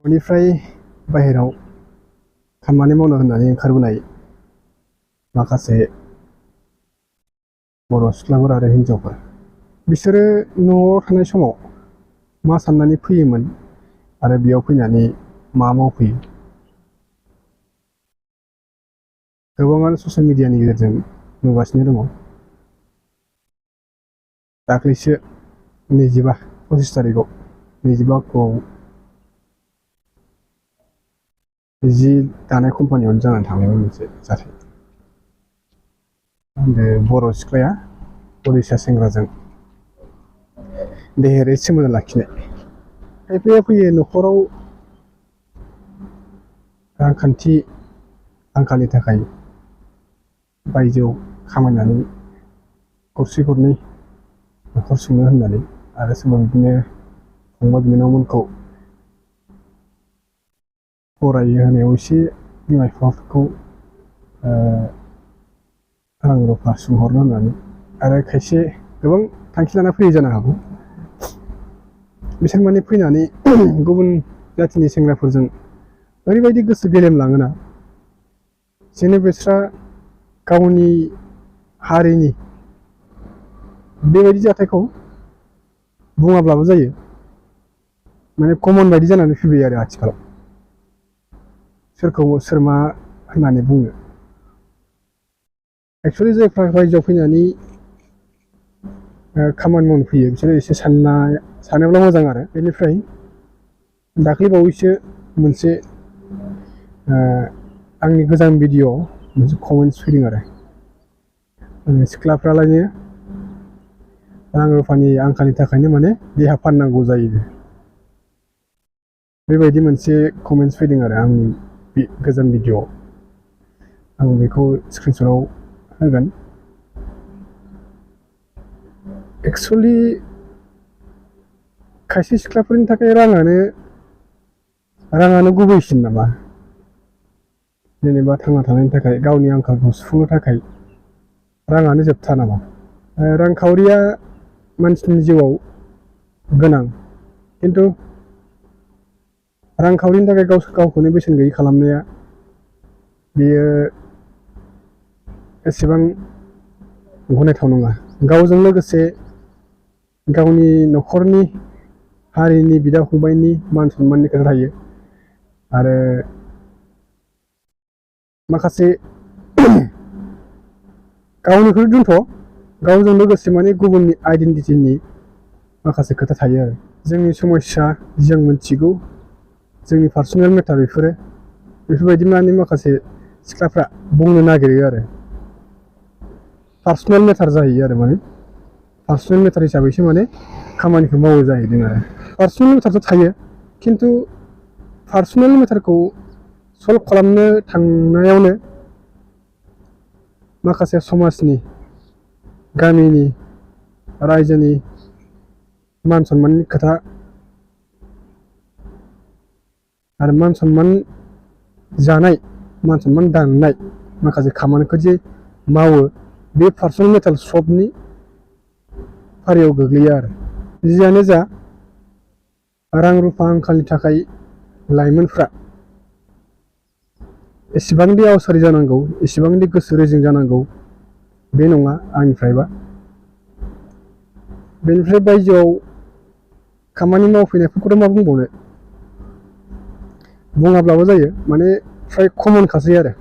न'निफ्राय बाहेराव खामानि मावनो होननानै ओंखारबोनाय माखासे बर' सिख्लाफोर आरो हिनजावफोर बिसोरो न'आव थानाय समाव मा साननानै फैयोमोन आरो बेयाव फैनानै मा मावफैयो गोबाङानो ससियेल मिडियानि गेजेरजों नुगासिनो दङ। दाख्लैसो 25 तारिखआव 25 अक्ट'आव जि दानाय कम्पानियावनो जानानै थांनायमोन मोनसे जाथाय। बर' सिख्लाया उड़िसा सेंग्राजों देहेरै सोमोन्दो लाखिनाय। खायफाया फैयो न'खराव रांखान्थि आंखालनि थाखाय बायजोआव खामायनानै गरसे गरनै न'खर सुंनो होननानै, आरो सोरबा बिदिनो फंबाय बिनानावमोनखौ फरायहोनायाव एसे बिमा बिफाफोरखौ रां रुफा सुंहरनो होननानै, आरो खायसे गोबां थांखि लाना फैयो जानो हागौ। बिसोर माने फैनानै गुबुन जाथिनि सेंग्राफोरजों ओरैबायदि गोसो गेलेमलाङोना जेने बिस्रा गावनि हारिनि बेबायदि जाथायखौ बुङाब्लाबो जायो, माने कमन बायदि जानानै फैबाय आरो आथिखालाव। सोरखौ सोर मा होननानै बुंनो। एक्सुवेलि जायफ्रा बायजोआव फैनानै खामानि मावनो फैयो बिसोरो एसे सानोब्ला मोजां। आरो बेनिफ्राय दाख्लै बावैसो मोनसे आंनि गोजाम भिडिअ'आव मोनसे कमेन्ट्स फैदों आरो सिख्लाफ्रालायनो रां रुफानि आंखालनि थाखायनो माने देहा फाननांगौ जायो, बेबायदि मोनसे कमेन्ट्स फैदों आरो आंनि गोजाम भिडिअ'आव। आं बेखौ स्क्रिनशटआव होगोन। एक्सुवेलि खायसे सिख्लाफोरनि थाखाय राङानो गुबैसिन नामा? जेनेबा थांना थानायनि थाखाय, गावनि आंखालखौ सुफुंनो थाखाय राङानो जोबथा नामा? रांखावरिया मानसिनि जिउआव गोनां, खिन्थु रांखावरिनि थाखाय गावखौनो बेसेन गैयै खालामनाया बेयो एसेबां गनायथाव नङा। गावजों लोगोसे गावनि न'खरनि हारिनि बिदा फंबायनि मान सनमाननि खोथा थायो, आरो माखासे गावनिखौनो दोनथ', गावजों लोगोसे माने गुबुननि आइडेन्टिटिनि माखासे खोथा थायो आरो। जोंनि समस्या जों मिथिगौ, जोंनि पार्सनेल मेटार बेफोरबायदि माने माखासे सिख्लाफ्रा बुंनो नागिरो आरो पार्सनेल मेटार जाहैयो आरो माने पार्सनेल मेटार हिसाबैसो माने खामानिखौ मावो जाहैदों। आरो पार्सनेल मेटारथ' थायो, खिन्थु पार्सनेल मेटारखौ सल्भ खालामनो थांनायावनो माखासे समाजनि, गामिनि, रायजोनि मान सनमाननि खोथा आरो मान सनमान जानाय, मान सनमान दाननाय माखासे खामानिखौ जे मावो, बे पार्सनेल मेटार सल्भनि फारियाव गोग्लैयो। आरो जियानो जा, रां रुफा आंखालनि थाखाय लाइमोनफ्रा एसेबांदि आवसारि जानांगौ, एसेबांदि गोसो रेजें जानांगौ बे नङा आंनिफ्रायबा। बेनिफ्राय बायजोआव खामानि मावफैनायफोरखौथ' मा बुंबावनो, बुङाब्लाबो जायो, माने फ्राय कमनखासै आरो।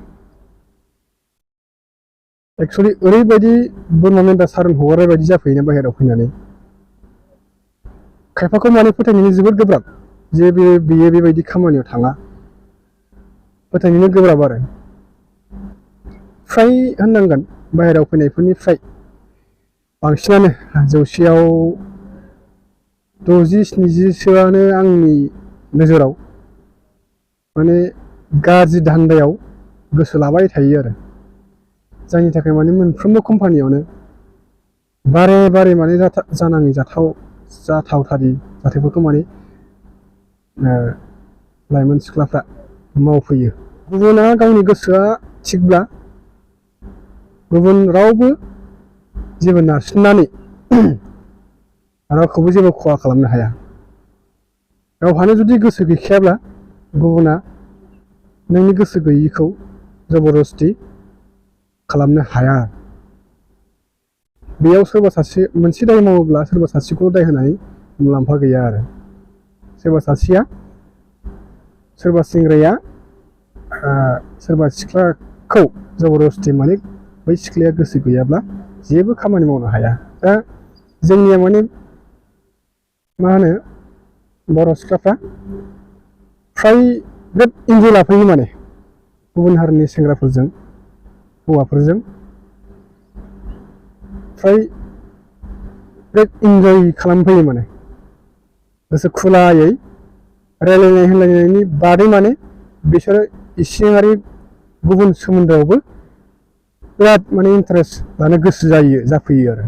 एक्सुवेलि ओरैबायदि बोरमा मेन्दा सारोन हगारनाय बायदि जाफैयोना बाहेरायाव फैनानै, खायफाखौ माने फोथायनोनो जोबोद गोब्राब जे बेयो बेबायदि खामानियाव थाङा, फोथायनोनो गोब्राब। आरो फ्राय होननांगोन बाहेरायाव फैनायफोरनिफ्राय बांसिनानो 100आव 60-70सोआनो आंनि नोजोराव माने गाज्रि धान्दायाव गोसो लाबाय थायो आरो जायनि थाखाय माने मोनफ्रोमबो कम्पानियावनो बारे बारे माने जानाङि जाथावथारि जाथायफोरखौ माने लाइमोन सिख्लाफ्रा मावफैयो। गुबुना गावनि गोसोआ थिगब्ला गुबुन रावबो जेबो नारसिननानै रावखौबो जेबो खहा खालामनो हाया। गावहानो जुदि गोसो गैखायाब्ला गुबुना नोंनि गोसो गैयिखौ जबरदस्ति खालामनो हाया। बेयाव सोरबा सासे मोनसे दाय मावोब्ला सोरबा सासेखौ दाय होनानै मुलाम्फा गैया आरो सोरबा सासेया सोरबा सेंग्राया सोरबा सिख्लाखौ जबरदस्ति माने बै सिख्लाया गोसो गैयाब्ला जेबो खामानि मावनो हाया। दा जोंनिया माने मा होनो बर' सिख्लाफ्रा फ्राय बिराद इन्जय लाफैयो माने गुबुन हारिनि सेंग्राफोरजों हौवाफोरजों फ्राय बिराद इन्जय खालामफैयो माने गोसो खुलायै रायलायनाय होनलायनायनि बादै माने बिसोरो इसिङारि गुबुन सोमोन्दोआवबो बिराद माने इन्टारेस्ट लानो गोसो जाफैयो आरो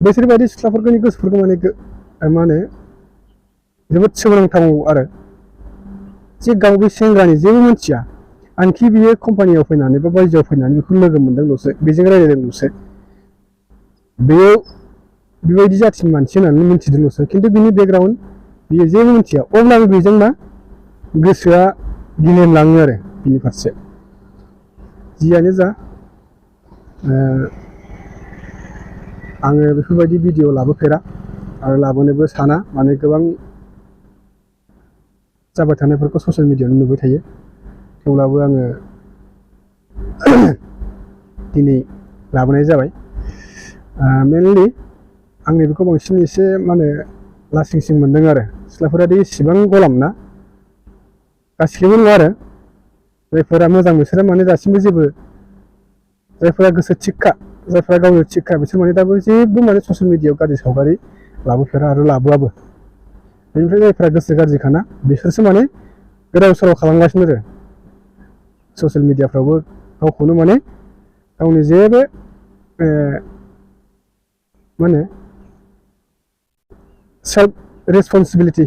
बैसोरबायदि सिख्लाफोरनि गोसोफोरखौ माने मा होनो जोबोद सोमोनांथाव आरो जे गाव बे सेंग्रानि जेबो मिथिया आनखि बियो कम्पानियाव फैनानै बा बायजोआव फैनानै बेखौ लोगो मोनदोंल'सो बेजों रायलायदोंल'सो बेयो बेबायदि जाथिनि मानसि होननानै मिथिदोंल'सो खिन्थु बिनि बेकग्राउन्ड बियो जेबो मिथिया अब्लाबो बेजों मा गोसोआ गिलिनलाङो आरो बिनि फारसे जियानो जा आङो बेफोरबायदि भिडिअ लाबोफेरा आरो लाबोनोबो साना माने गोबां जाबाय थानायफोरखौ ससियेल मिडियायाव नुबाय थायो थेवब्लाबो आङो दिनै लाबोनाय जाबाय मेनलि आंनि बेखौ बांसिन एसे मा होनो लासिंसिं मोनदों आरो सिख्लाफोरादि इसेबां गलाम ना गासिबो नङा आरो जायफोरा मोजां बिसोरो माने दासिमबो जेबो जायफोरा गोसो थिगखा जायफोरा गावनो थिगखा बिसोर माने दाबो जेबो माने ससियेल मिडियायाव गाज्रि सावगारि लाबोफेरा आरो लाबोआबो बेनिफ्राय जायफोरा गोसो गाज्रिखाना बिसोरसो माने गोदाव सोराव खालामगासिनो आरो ससियेल मिडियाफ्रावबो गावखौनो माने गावनि जेबो मा होनो सेल्फ रेसपन्सिबिलिटि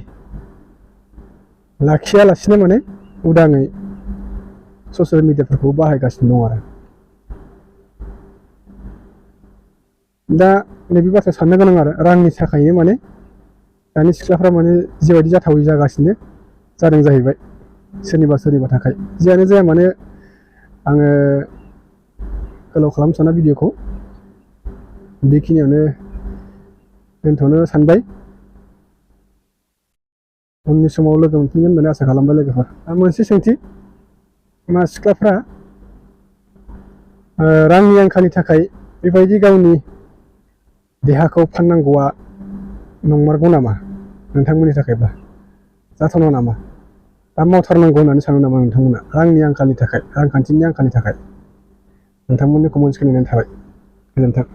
लाखियालासिनो माने उदाङै ससियेल मिडियाफोरखौ बाहायगासिनो दं आरो दा नैबे बाथ्रा साननो गोनां आरो रांनि थाखायनो माने दानि सिख्लाफ्रा माने जेबायदि जाथावै जागासिनो जादों जाहैबाय सोरनिबा थाखाय जियानो जाया माने आङो गोलाव खालामनो साना भिडिअखौ बेखिनियावनो दोनथ'नो सानबाय उननि समाव लोगो मोनफिनगोन होननानै आसा खालामबाय लोगोफोर मोनसे सोंथि मा सिख्लाफ्रा रांनि आंखालनि थाखाय बेबायदि गावनि देहाखौ फाननांगौआ नंमारगौ नामा नोंथांमोननि थाखायब्ला जाथावना नामा दा मावथारनांगौ होननानै सानो नामा नोंथांमोना रांनि आंखालनि थाखाय रांखान्थिनि आंखालनि थाखाय नोंथांमोननि कमेन्ट्स होनानै थाबाय गोजोन्थों।